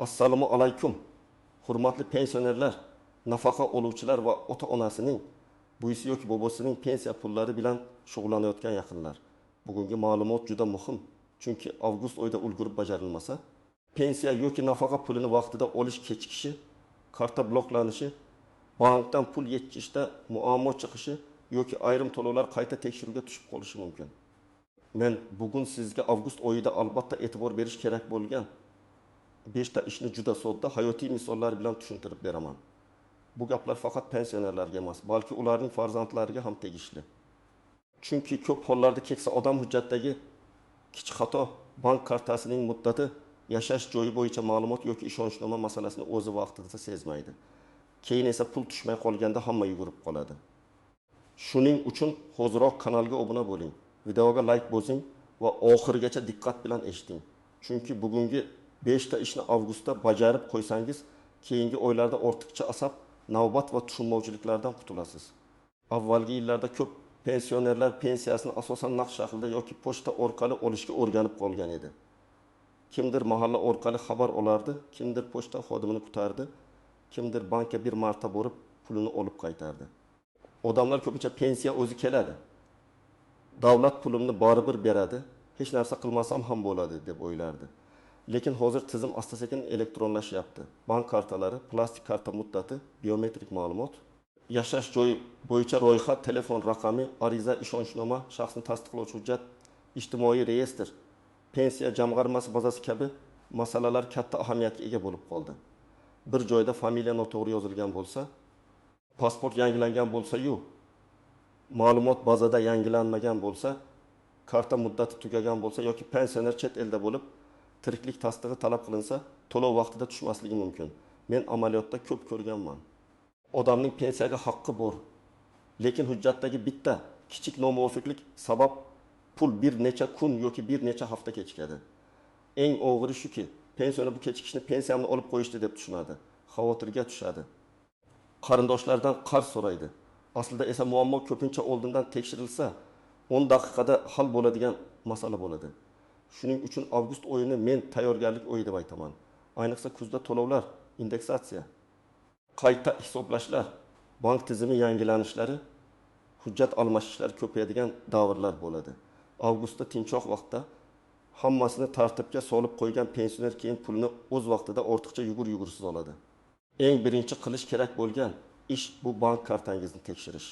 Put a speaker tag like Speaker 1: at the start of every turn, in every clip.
Speaker 1: Assalomu alaykum, hurmatli pensionerlar, nafaqa oluvchilar va ota-onasining, buvisi yoki bobosining pensiya pullari bilan shug'ullanayotgan yaqinlar. Bugungi ma'lumot juda muhim, chunki avgust oyida ulgurib bajarilmasa, pensiya yoki nafaqa pulini vaqtida olish kechikishi, karta bloklanishi, bankdan pul yechishda muammo chiqishi yoki ayrim to'lovlar qayta tekshiruvga tushib qolishi mumkin. Men bugun sizga avgust oyida albatta e'tibor berish kerak bo'lgan 5 ta ishni juda sodda hayotiy misollar bilan tushuntirib beraman. Bu gaplar faqat pensionerlarga emas, balki ularning farzandlariga ham tegishli. Chunki ko'p hollarda keksa odam hujjatdagi kichik xato, bank kartasining muddati, yashash joyi bo'yicha ma'lumot yoki ishonchnoma masalasini o'zi vaqtida sezmaydi. Keyin esa pul tushmay qolganda hamma yugurib qoladi. Shuning uchun hoziroq kanalga obuna bo'ling, videoga like bosing va oxirigacha diqqat bilan eshiting. Chunki bugungi 5 ta ishni avgustda bajarib qo'ysangiz, keyingi oylarda ortiqcha asab, navbat va tushunmovchiliklardan qutulasiz. Avvalgi yillarda ko'p pensionerlar pensiyasini asosan naqd shaklda yoki pochta orqali olishga o'rganib qolgan edi. Kimdir mahalla orqali xabar olardi, kimdir pochta xodimini kutardi, kimdir bankka bir marta borib pulini olib qaytardi. Odamlar ko'pincha pensiya o'zi keladi, davlat pulimni baribir beradi, hech narsa qilmasam ham bo'ladi deb o'ylardi. Lekin hozir tizim asta-sekin elektronlashyapti. Bank kartalari, plastik karta muddati, biometrik ma'lumot, yashash joyi bo'yicha ro'yxat, telefon raqami, ariza, ishonchnoma, shaxsni tasdiqlovchi hujjat, ijtimoiy reyestr, pensiya jamg'armasi bazasi kabi masalalar katta ahamiyatga ega bo'lib qoldi. Bir joyda familiya noto'g'ri yozilgan bo'lsa, pasport yangilangan bo'lsa-yu, ma'lumot bazada yangilanmagan bo'lsa, karta muddati tugagan bo'lsa yoki pensioner chet elda bo'lib tiriklik tasdig'i talab qilinsa, to'lov vaqtida tushmasligi mumkin. Men amaliyotda ko'p ko'rganman. Odamning pensiyaga haqqi bor, lekin hujjatdagi bitta kichik nomuvofiqlik sabab pul bir necha kun yoki bir necha hafta kechikadi. Eng og'iri shuki, pensioner bu kechikishni pensiyamni olib qo'yishdi deb tushunadi, xavotirga tushadi. Qarindoshlardan qarz so'raydi. Aslida esa muammo ko'pincha oldindan tekshirilsa, 10 daqiqada hal bo'ladigan masala bo'ladi. Shuning uchun avgust oyini men tayyorgarlik oyi deb aytaman. Ayniqsa kuzda to'lovlar, indeksatsiya, qayta hisoblashlar, bank tizimi yangilanishlari, hujjat almashishlar ko'payadigan davrlar bo'ladi. Avgustda tinchroq vaqtda hammasini tartibga solib qo'ygan pensioner keyin pulni o'z vaqtida ortiqcha yugur-yugursiz oladi. Eng birinchi qilish kerak bo'lgan ish bu bank kartangizni tekshirish.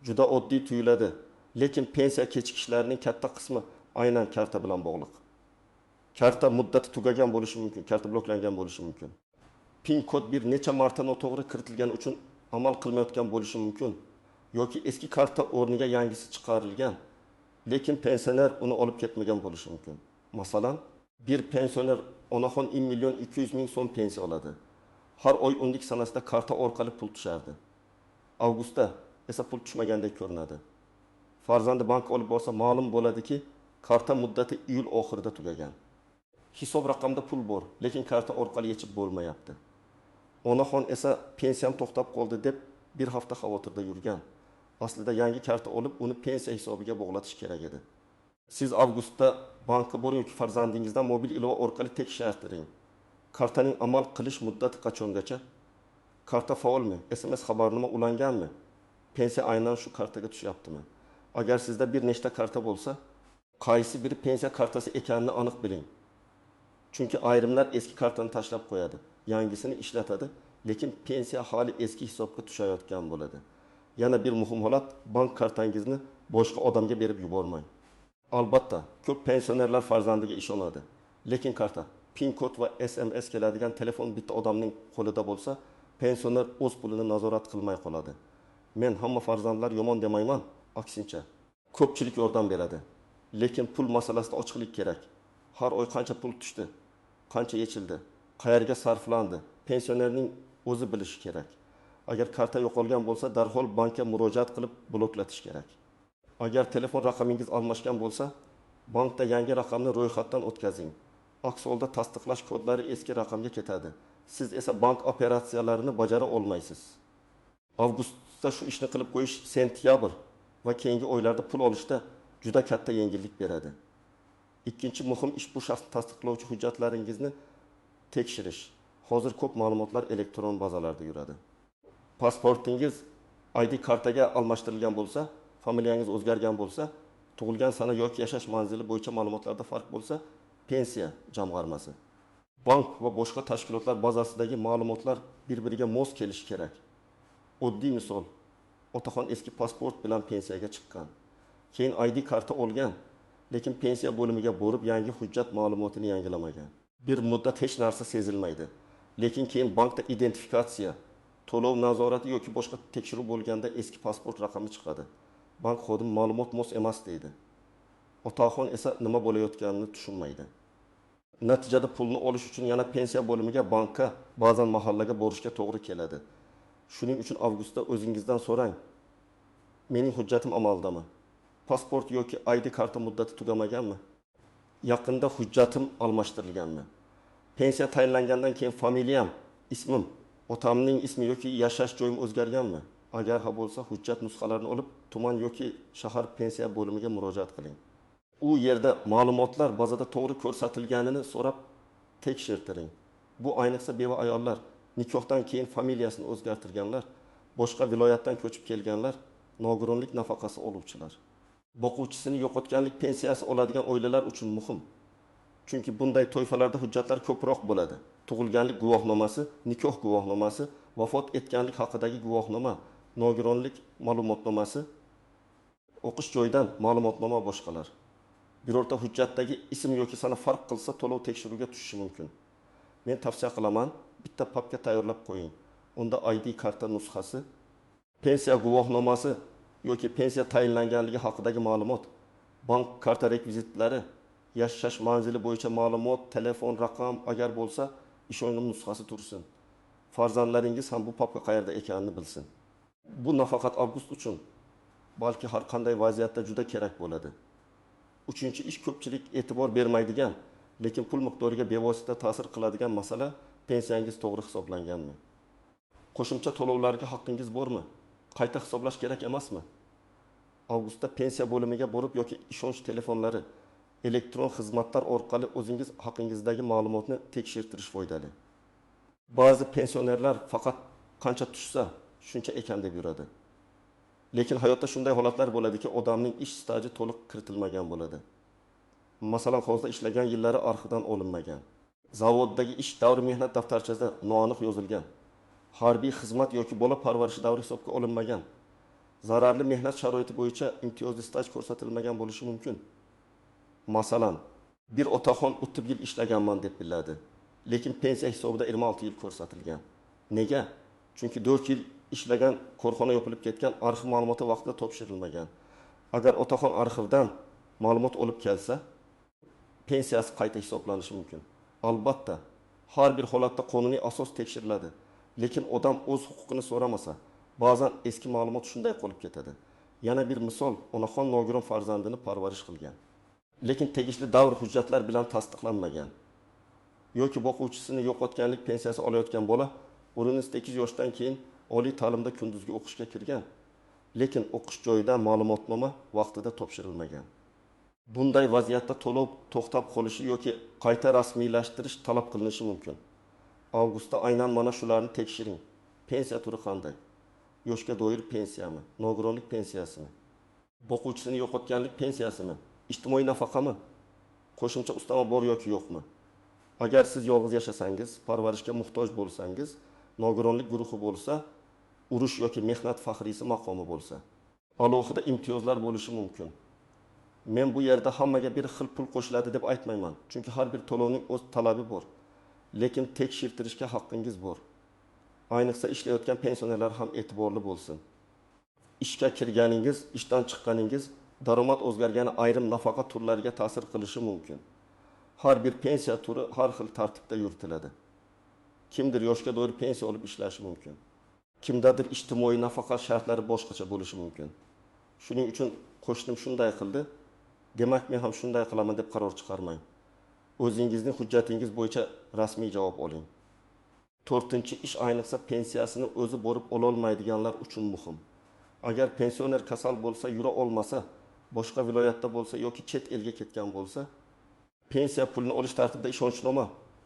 Speaker 1: Juda oddiy tuyuladi, lekin pensiya kechikishlarining katta qismi aynan karta bilan bog'liq. Karta muddati tugagan bo'lishi mumkin, karta bloklangan bo'lishi mumkin. PIN kod bir necha marta noto'g'ri kiritilgani uchun amal qilmayotgan bo'lishi mumkin yoki eski karta o'rniga yangisi chiqarilgan, lekin pensioner uni olib ketmagan bo'lishi mumkin. Masalan, bir pensioner onaxon 1 200 000 so'm pensiya oladi. Har oy 10 sanasida karta orqali pul tushardi. Avgustda esa pul tushmagandek ko'rinadi. Farzandi bankka olib borsa ma'lum bo'ladiki, karta muddati iyul oxirida tugagan. Hisob raqamda pul bor, lekin karta orqali yechib bo'lmayapti. Onaxon esa pensiyam to'xtab qoldi deb bir hafta xavotirda yurgan. Aslida yangi karta olib, uni pensiya hisobiga bog'latish kerak edi. Siz avgustda bankka boring yoki farzandingizdan mobil ilova orqali tekshirtiring. Kartaning amal qilish muddati qachongacha? Karta faolmi? SMS xabarnoma ulanganmi? Pensiya aynan shu kartaga tushyaptimi? Agar sizda bir nechta karta bo'lsa, qaysi biri pensiya kartasi ekanini aniq biling. Chunki ayrimlar eski kartani tashlab qo'yadi, yangisini ishlatadi, lekin pensiya hali eski hisobga tushayotgan bo'ladi. Yana bir muhim holat, bank kartangizni boshqa odamga berib yubormang. Albatta, ko'p pensionerlar farzandiga ishonadi. Lekin karta, PIN kod va SMS keladigan telefon bitta odamning qo'lida bo'lsa, pensioner o'z pulini nazorat qilmay qoladi. Men hamma farzandlar yomon demayman, aksincha, ko'pchilik yordam beradi. Lekin pul masalasida ochiqlik kerak. Har oy qancha pul tushdi, qancha yechildi, qayerga sarflandi, pensionerning o'zi bilishi kerak. Agar karta yo'qolgan bo'lsa, darhol bankka murojaat qilib bloklatish kerak. Agar telefon raqamingiz almashgan bo'lsa, bankda yangi raqamni ro'yxatdan o'tkazing. Aks holda tasdiqlash kodlari eski raqamga ketadi. Siz esa bank operatsiyalarini bajara olmaysiz. Avgustda shu ishni qilib qo'yish sentyabr va keyingi oylarda pul olishda juda katta yengillik beradi. Ikkinchi muhim ish bu shaxsni tasdiqlovchi hujjatlaringizni Tekshirish. Hozir ko'p ma'lumotlar elektron bazalarda yuradi. Pasportingiz ID kartaga almashtirilgan bo'lsa, familiyangiz o'zgargan bo'lsa, tug'ilgan sana yoki yashash manzili bo'yicha ma'lumotlarda farq bo'lsa, pensiya jamg'armasi. Bank va boshqa tashkilotlar bazasidagi ma'lumotlar bir-biriga mos kelishi kerak. Oddiy misol: otaxon eski pasport bilan pensiyaga chiqqan. Keyin ID karta olgan, lekin pensiya bo'limiga borib yangi hujjat ma'lumotini yangilamagan. Bir muddat hech narsa sezilmaydi. Lekin keyin bankda identifikatsiya, to'lov nazorati yoki boshqa tekshiruv bo'lganda eski pasport raqami chiqadi. Bank xodimi ma'lumot mos emas deydi. Otaxon esa nima bo'layotganini tushunmaydi. Natijada pulni olish uchun yana pensiya bo'limiga, bankka, ba'zan mahallaga borishga to'g'ri keladi. Shuning uchun avgustda o'zingizdan so'rang: mening hujjatim amaldami? Pasport yoki ID karta muddati tugamaganmi? Yaqinda hujjatim almashtirilganmi? Pensiya tayinlangandan keyin familiyam, ismim, otamning ismi yoki yashash joyim o'zgarganmi? Agar ha bo'lsa, hujjat nusxalarini olib tuman yoki shahar pensiya bo'limiga murojaat qiling. U yerda ma'lumotlar bazada to'g'ri ko'rsatilganini so'rab tekshirtiring. Bu ayniqsa beva ayollar, nikohdan keyin familiyasini o'zgartirganlar, boshqa viloyatdan ko'chib kelganlar, nogironlik nafaqasi oluvchilar, boquvchisini yo'qotganlik pensiyasi oladigan oilalar uchun muhim. Chunki bunday toifalarda hujjatlar ko'proq bo'ladi. Tug'ilganlik guvohnomasi, nikoh guvohnomasi, vafot etganlik haqidagi guvohnoma, nogironlik ma'lumotnomasi, o'qish joyidan ma'lumotnoma, boshqalar. Birorta hujjatdagi ism yoki sana farq qilsa, to'lov tekshiruvga tushishi mumkin. Men tavsiya qilaman, bitta papka tayyorlab qo'ying. Unda ID karta nusxasi, pensiya guvohnomasi yoki pensiya tayinlanganligi haqidagi ma'lumot, bank karta rekvizitlari, yashash manzili bo'yicha ma'lumot, telefon raqam agar bo'lsa, ishonch nusxasi tursin. Farzandlaringiz ham bu papka qayerda ekanini bilsin. Bu nafaqat avgust uchun, balki har qanday vaziyatda juda kerak bo'ladi. Uchinchi ish ko'pchilik e'tibor bermaydigan, lekin pul miqdoriga bevosita ta'sir qiladigan masala: pensiyangiz to'g'ri hisoblanganmi? Qo'shimcha to'lovlarga haqqingiz bormi? Qayta hisoblash kerak emasmi? Avgustda pensiya bo'limiga borib yoki ishonch telefonlari, elektron xizmatlar orqali o'zingiz haqingizdagi ma'lumotni tekshirtirish foydali. Ba'zi pensionerlar faqat qancha tushsa, shuncha ekan deb yuradi. Lekin hayotda shunday holatlar bo'ladiki, odamning ish staji to'liq kiritilmagan bo'ladi. Masalan, hozirda ishlagan yillari arxivdan olinmagan. Zavoddagi ish davri mehnat daftarchasida noaniq yozilgan. Harbiy xizmat yoki bola parvarishi davri hisobga olinmagan. Zararli mehnat sharoiti bo'yicha imtiyozli staj ko'rsatilmagan bo'lishi mumkin. Masalan, bir otaxon 30 yil ishlaganman deb biladi, lekin pensiya hisobida 26 yil ko'rsatilgan. Nega? Chunki 4 yil ishlagan korxona yopilib ketgan, arxiv ma'lumoti vaqtida topshirilmagan. Agar otaxon arxivdan ma'lumot olib kelsa, pensiyasi qayta hisoblanishi mumkin. Albatta, har bir holatda qonuniy asos tekshiriladi. Lekin odam o'z huquqini so'ramasa, ba'zan eski ma'lumot shunday qolib ketadi. Yana bir misol, onaxon nogiron farzandini parvarish qilgan, lekin tegishli davr hujjatlar bilan tasdiqlanmagan. Yoki boquvchisini yo'qotganlik pensiyasi olayotgan bola 18 yoshdan keyin oliy ta'limda kunduzgi o'qishga kirgan, lekin o'qish joyidan ma'lumotnoma vaqtida topshirilmagan. Bunday vaziyatda to'lov to'xtab qolishi yoki qayta rasmiylashtirish talab qilinishi mumkin. Avgustda aynan mana shularni tekshiring. Pensiya turi qanday? Yoshga doir pensiyami? Nogironlik pensiyasimi? Boquvchisini yo'qotganlik pensiyasimi? Ijtimoiy nafaqami? Qo'shimcha ustama bor yoki yo'qmi? Agar siz yolg'iz yashasangiz, parvarishga muhtoj bo'lsangiz, nogironlik guruhi bo'lsa, urush yoki mehnat faxriysi maqomi bo'lsa, alohida imtiyozlar bo'lishi mumkin. Men bu yerda hammaga bir xil pul qo'shiladi deb aytmayman, chunki har bir to'lovning o'z talabi bor. Lekin tekshirtirishga haqqingiz bor. Ayniqsa ishlayotgan pensionerlar ham e'tiborli bo'lsin. Ishga kirganingiz, ishdan chiqqaningiz, daromad o'zgargani ayrim nafaqa turlariga ta'sir qilishi mumkin. Har bir pensiya turi har xil tartibda yuritiladi. Kimdir yoshga doir pensiya olib ishlashi mumkin. Kimdadir ijtimoiy nafaqa shartlari boshqacha bo'lishi mumkin. Shuning uchun qo'shnim shunday qildi, demak men ham shunday qilaman deb qaror chiqarmang. O'zingizning hujjatingiz bo'yicha rasmiy javob oling. To'rtinchi ish ayniqsa pensiyasini o'zi borib ololmaydiganlar uchun muhim. Agar pensioner kasal bo'lsa, yura olmasa, boshqa viloyatda bo'lsa yoki chet elga ketgan bo'lsa, pensiya pulini olish tartibida ishonchnoma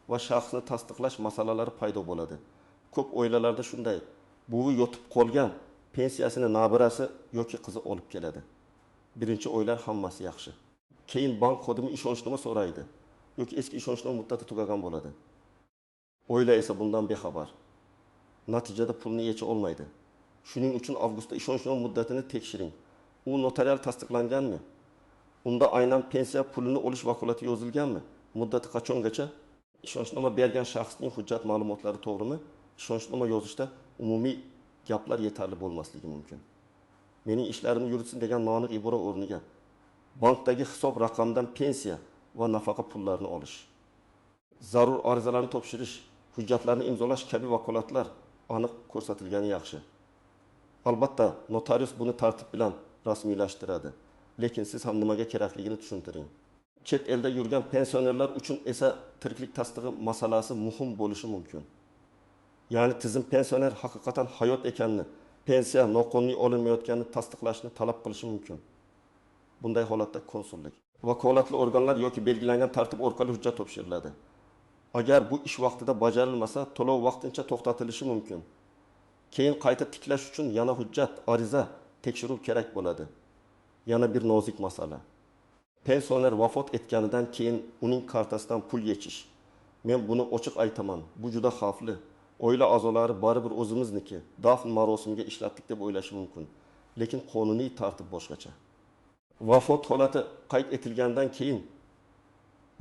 Speaker 1: va shaxsni tasdiqlash masalalari paydo bo'ladi. Ko'p oilalarda shunday: buvi yotib qolgan, pensiyasini nabirasi yoki qizi olib keladi. Birinchi oylar hammasi yaxshi. Keyin bank xodimi ishonchnoma so'raydi yoki eski ishonchnoma muddati tugagan bo'ladi. Oila esa bundan bexabar. Natijada pulni yecha olmaydi. Shuning uchun avgustda ishonchnoma muddatini tekshiring. U notarial tasdiqlanganmi? Unda aynan pensiya pulini olish vakolati yozilganmi? Muddati qachongacha? Ishonchnoma bergan shaxsning hujjat ma'lumotlari to'g'rimi? Ishonchnoma yozishda umumiy gaplar yetarli bo'lmasligi mumkin. Mening ishlarimni yuritsin degan noaniq ibora o'rniga bankdagi hisob raqamidan pensiya va nafaqa pullarini olish, zarur arizalarni topshirish, hujjatlarni imzolash kabi vakolatlar aniq ko'rsatilgani yaxshi. Albatta, notarius buni tartib bilan rasmiylashtiradi, lekin siz ham nimaga kerakligini tushuntiring. Chet elda yurgan pensionerlar uchun esa tiriklik tasdig'i masalasi muhim bo'lishi mumkin. Ya'ni tizim pensioner haqiqatan hayot ekanini, pensiya noqonuniy olinmayotganini tasdiqlashni talab qilishi mumkin. Bunday holatda konsullik, vakolatli organlar yoki belgilangan tartib orqali hujjat topshiriladi. Agar bu ish vaqtida bajarilmasa, to'lov vaqtincha to'xtatilishi mumkin. Keyin qayta tiklash uchun yana hujjat, ariza, tekshiruv kerak bo'ladi. Yana bir nozik masala. Pensioner vafot etganidan keyin uning kartasidan pul yechish. Men buni ochiq aytaman, bu juda xavfli. Oila a'zolari baribir o'zimizniki, dafn marosimiga ishlatdik deb o'ylashi mumkin. Lekin qonuniy tartib boshqacha. Vafot holati qayd etilgandan keyin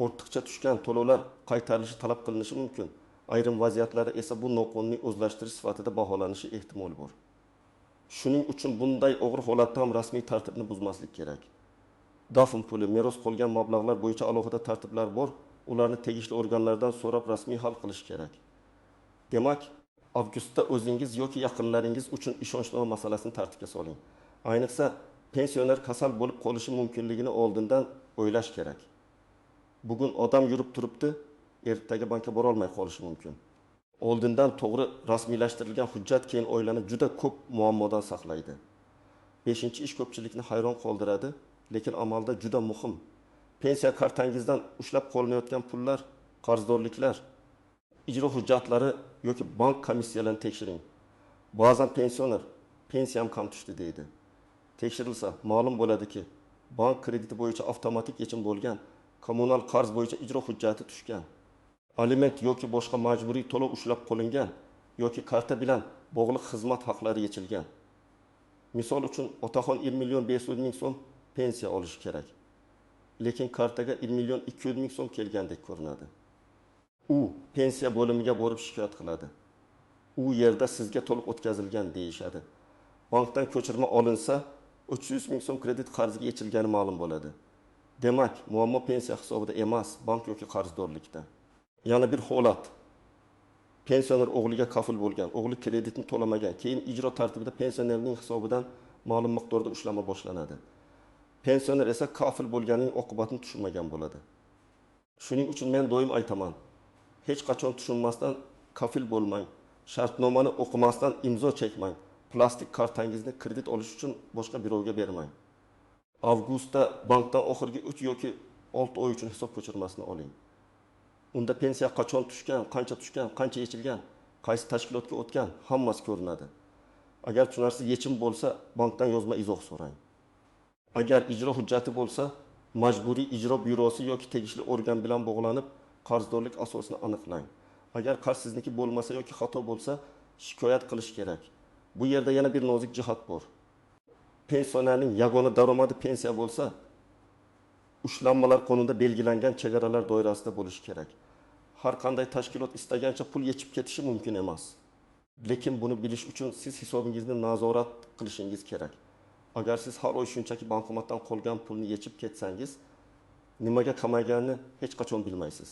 Speaker 1: ortiqcha tushgan to'lovlar qaytarilishi talab qilinishi mumkin. Ayrim vaziyatlarda esa bu noqonuniy o'zlashtirish sifatida baholanishi ehtimoli bor. Shuning uchun bunday og'ir holatda ham rasmiy tartibni buzmaslik kerak. Dafn puli, meros qolgan mablag'lar bo'yicha alohida tartiblar bor. Ularni tegishli organlardan so'rab rasmiy hal qilish kerak. Demak, avgustda o'zingiz yoki yaqinlaringiz uchun ishonchnoma masalasini tartibga soling. Ayniqsa, pensioner kasal bo'lib qolishi mumkinligini oldindan o'ylash kerak. Bugun odam yurib turibdi, ertaga bankka bora olmay qolishi mumkin. Oldindan to'g'ri rasmiylashtirilgan hujjat keyin oilani juda ko'p muammodan saqlaydi. 5-ish ko'pchilikni hayron qoldiradi, lekin amalda juda muhim. Pensiya kartangizdan ushlab qolinayotgan pullar, qarzdorliklar, ijro hujjatlari yoki bank komissiyalarini tekshiring. Ba'zan pensioner pensiyam kam tushdi deydi. Tekshirilsa ma'lum bo'ladiki, bank krediti bo'yicha avtomatik yechim bo'lgan, kommunal qarz bo'yicha ijro hujjati tushgan, aliment yoki boshqa majburiy to'lov ushlab qolingan yoki karta bilan bog'liq xizmat haqlari yechilgan. Misol uchun, otaxon 1 million 500 ming so'm pensiya olishi kerak. Lekin kartaga 1 million 200 ming so'm kelgandek ko'rinadi. U pensiya bo'limiga borib shikoyat qiladi. U yerda sizga to'liq o'tkazilgan deyishadi. Bankdan ko'chirma olinsa, 300 ming so'm kredit qarziga yechilgani ma'lum bo'ladi. Demak, muammo pensiya hisobida emas, bank yoki qarzdorlikda. Yana bir holat. Pensioner o'g'liga kafil bo'lgan, o'g'li kreditni to'lamagan, keyin ijro tartibida pensionerning hisobidan ma'lum miqdorda ushlama boshlanadi. Pensioner esa kafil bo'lganining oqibatini tushunmagan bo'ladi. Shuning uchun men doim aytaman, hech qachon tushunmasdan kafil bo'lmang, shartnomani o'qimasdan imzo chekmang, plastik kartangizni kredit olish uchun boshqa birovga bermang. Avgustda bankdan oxirgi 3 yoki 6 oy uchun hisob ko'chirmasini oling. Unda pensiya qachon tushgan, qancha tushgan, qancha yechilgan, qaysi tashkilotga o'tgan hammasi ko'rinadi. Agar tushunarsiz yechim bo'lsa, bankdan yozma izoh so'rang. Agar ijro hujjati bo'lsa, majburiy ijro byurosi yoki tegishli organ bilan bog'lanib, qarzdorlik asosini aniqlang. Agar qarz sizniki bo'lmasa yoki xato bo'lsa, shikoyat qilish kerak. Bu yerda yana bir nozik jihat bor. Pensionerning yagona daromadi pensiya bo'lsa, ushlanmalar qonunda belgilangan chegaralar doirasida bo'lishi kerak. Har qanday tashkilot istagancha pul yechib ketishi mumkin emas. Lekin buni bilish uchun siz hisobingizni nazorat qilishingiz kerak. Agar siz har oy shunchaki bankomatdan qolgan pulni yechib ketsangiz, nimaga kamayganini hech qachon bilmaysiz.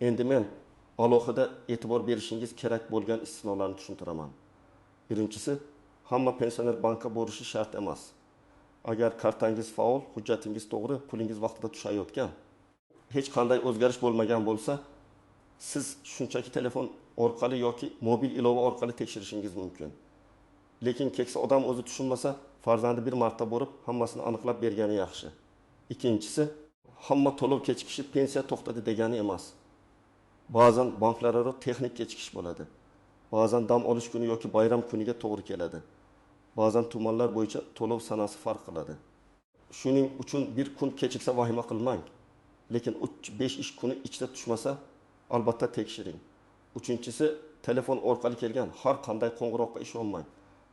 Speaker 1: Endi men alohida e'tibor berishingiz kerak bo'lgan istisnolarni tushuntiraman. Birinchisi, hamma pensioner bankka borishi shart emas. Agar kartangiz faol, hujjatingiz to'g'ri, pulingiz vaqtida tushayotgan, hech qanday o'zgarish bo'lmagan bo'lsa, siz shunchaki telefon orqali yoki mobil ilova orqali tekshirishingiz mumkin. Lekin keksa odam o'zi tushunmasa, farzandi bir marta borib hammasini aniqlab bergani yaxshi. Ikkinchisi, hamma to'lov kechikishi pensiya to'xtadi degani emas. Ba'zan banklararo texnik kechikish bo'ladi. Ba'zan dam olish kuni yoki bayram kuniga to'g'ri keladi. Ba'zan tumanlar bo'yicha to'lov sanasi farq qiladi. Shuning uchun bir kun kechiksa vahima qilmang. Lekin 3-5 ish kuni ichida tushmasa, albatta tekshiring. Uchinchisi, telefon orqali kelgan har qanday qo'ng'iroqqa ishonmang.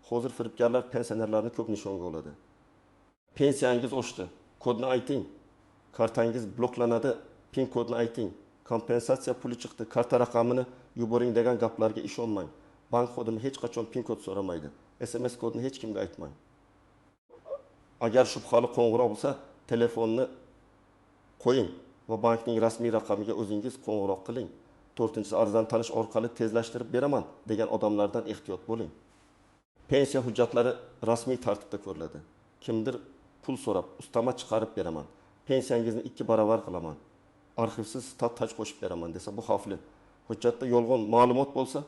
Speaker 1: Hozir firibgarlar pensionerlarni ko'p nishonga oladi. Pensiyangiz oshdi, kodni ayting. Kartangiz bloklanadi, PIN kodni ayting. Kompensatsiya puli chiqdi, karta raqamini yuboring degan gaplarga ishonmang. Bank xodimi hech qachon PIN kod so'ramaydi. SMS kodni hech kimga aytmang. Agar shubhali qo'ng'iroq bo'lsa, telefonni qo'ying va bankning rasmiy raqamiga o'zingiz qo'ng'iroq qiling. To'rtinchisi, arzon tanish orqali tezlashtirib beraman degan odamlardan ehtiyot bo'ling. Pensiya hujjatlari rasmiy tartibda ko'riladi. Kimdir pul so'rab, ustama chiqarib beraman, pensiyangizni 2 barobar qilaman, arxivsiz stat qo'shib beraman desa, bu xavfli. Hujjatda yolg'on ma'lumot bo'lsa,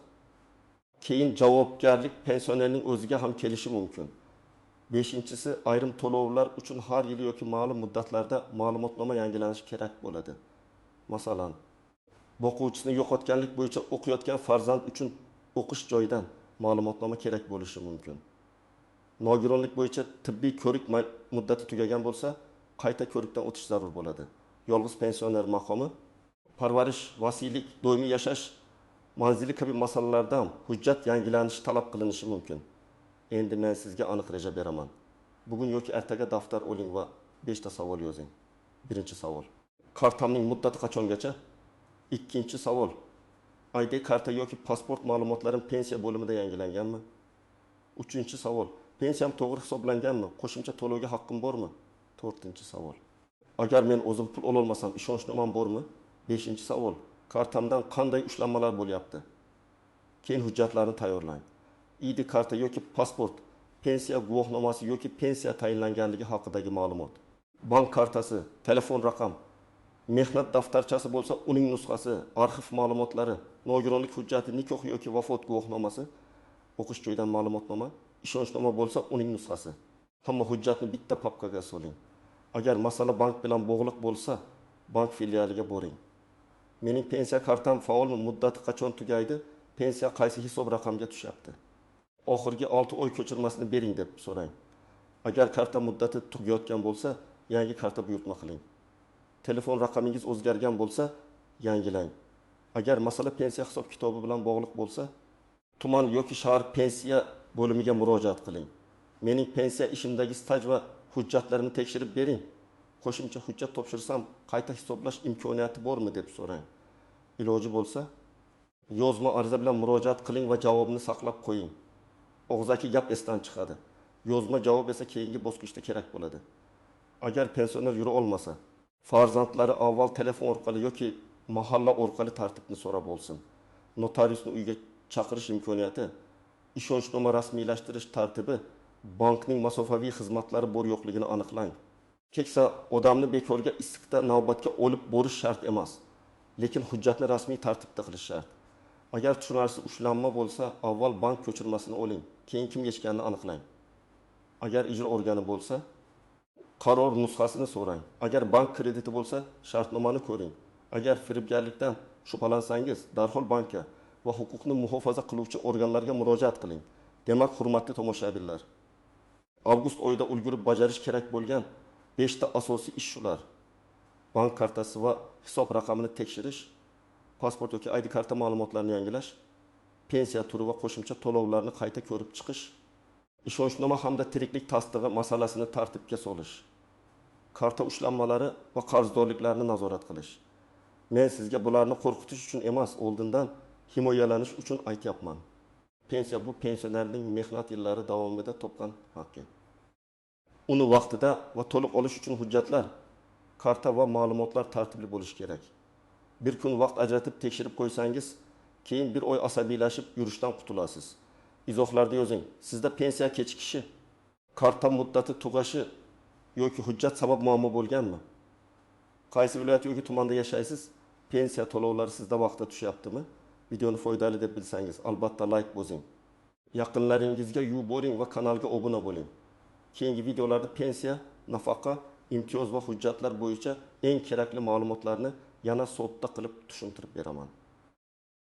Speaker 1: keyin javobgarlik pensionerning o'ziga ham kelishi mumkin. Beshinchisi, ayrim to'lovlar uchun har yili yoki ma'lum muddatlarda ma'lumotnoma yangilanishi kerak bo'ladi. Masalan, boquvchisini yo'qotganlik bo'yicha o'qiyotgan farzand uchun o'qish joyidan ma'lumotnoma kerak bo'lishi mumkin. Nogironlik bo'yicha tibbiy ko'rik muddati tugagan bo'lsa, qayta ko'rikdan o'tish zarur bo'ladi. Yolg'iz pensioner maqomi, parvarish, vasiylik, doimiy yashash manzili kabi masalalardan hujjat yangilanishi talab qilinishi mumkin. Endi men sizga aniq reja beraman. Bugun yoki ertaga daftar oling va 5 ta savol yozing. Birinchi savol: kartamning muddati qachongacha? Ikkinchi savol: ID karta yoki pasport ma'lumotlarim pensiya bo'limida yangilanganmi? Uchinchi savol: pensiyam to'g'ri hisoblanganmi? Qo'shimcha to'lovga haqqim bormi? To'rtinchi savol: agar men o'zim pul ololmasam, ishonchnomam bormi? Beshinchi savol: kartamdan qanday ushlanmalar bo'lyapti? Keyin hujjatlarni tayyorlang. ID karta yoki pasport, pensiya guvohnomasi yoki pensiya tayinlanganligi haqidagi ma'lumot, bank kartasi, telefon raqam, mehnat daftarchasi bo'lsa uning nusxasi, arxiv ma'lumotlari, nogironlik hujjati, nikoh yoki vafot guvohnomasi, o'qish joyidan ma'lumotnoma, ishonchnoma bo'lsa uning nusxasi. Hamma hujjatni bitta papkaga soling. Agar masala bank bilan bog'liq bo'lsa, bank filialiga boring. Mening pensiya kartam faolmi? Muddati qachon tugaydi? Pensiya qaysi hisob raqamga tushyapti? Oxirgi 6 oy ko'chirmasini bering deb so'rang. Agar karta muddati tugayotgan bo'lsa, yangi karta buyurtma qiling. Telefon raqamingiz o'zgargan bo'lsa, yangilang. Agar masala pensiya hisob kitobi bilan bog'liq bo'lsa, tuman yoki shahar pensiya bo'limiga murojaat qiling. Mening pensiya ishimdagi staj va hujjatlarimni tekshirib bering. Qo'shimcha hujjat topshirsam, qayta hisoblash imkoniyati bormi deb so'rang. Iloji bo'lsa, yozma ariza bilan murojaat qiling va javobni saqlab qo'ying. Og'zaki gap esdan chiqadi. Yozma javob esa keyingi bosqichda kerak bo'ladi. Agar pensioner yura olmasa, farzandlari avval telefon orqali yoki mahalla orqali tartibni so'rab olsin. Notariusni uyga chaqirish imkoniyati, ishonchnoma rasmiylashtirish tartibi, bankning masofaviy xizmatlari bor yo'qligini aniqlang. Keksa odamni bekorga issiqda navbatga olib borish shart emas, lekin hujjatni rasmiy tartibda qilish shart. Agar tushunarsiz ushlanma bo'lsa, avval bank ko'chirmasini oling, keyin kim yechganini aniqlang. Agar ijro organi bo'lsa, qaror nusxasini so'rang. Agar bank krediti bo'lsa, shartnomani ko'ring. Agar firibgarlikdan shubhalansangiz, darhol bankka va huquqni muhofaza qiluvchi organlarga murojaat qiling. Demak, hurmatli tomoshabinlar, avgust oyida ulgurib bajarish kerak bo'lgan 5 ta asosiy ish shular: bank kartasi va hisob raqamini tekshirish, pasport yoki ID karta ma'lumotlarini yangilash, pensiya turi va qo'shimcha to'lovlarni qayta ko'rib chiqish, ishonchnoma hamda tiriklik tasdig'i masalasini tartibga solish, karta ushlanmalari va qarzdorliklarni nazorat qilish. Men sizga bularni qo'rqitish uchun emas, oldindan himoyalanish uchun aytyapman. Pensiya bu pensionerning mehnat yillari davomida topgan haqqi. Uni vaqtida va to'liq olish uchun hujjatlar, karta va ma'lumotlar tartibli bo'lishi kerak. Bir kun vaqt ajratib tekshirib qo'ysangiz, keyin bir oy asabiylashib yurishdan qutulasiz. Izohlarda yozing. Sizda pensiya kechikishi, karta muddati tugashi yoki hujjat sabab muammo bo'lganmi? Qaysi viloyat yoki tumanda yashaysiz? Pensiya to'lovlari sizda vaqtida tushyaptimi? Videoni foydali deb bilsangiz, albatta like bosing. Yaqinlaringizga yuboring va kanalga obuna bo'ling. Keyingi videolarda pensiya, nafaqa, imtiyoz va hujjatlar bo'yicha eng kerakli ma'lumotlarni yana sodda qilib tushuntirib beraman.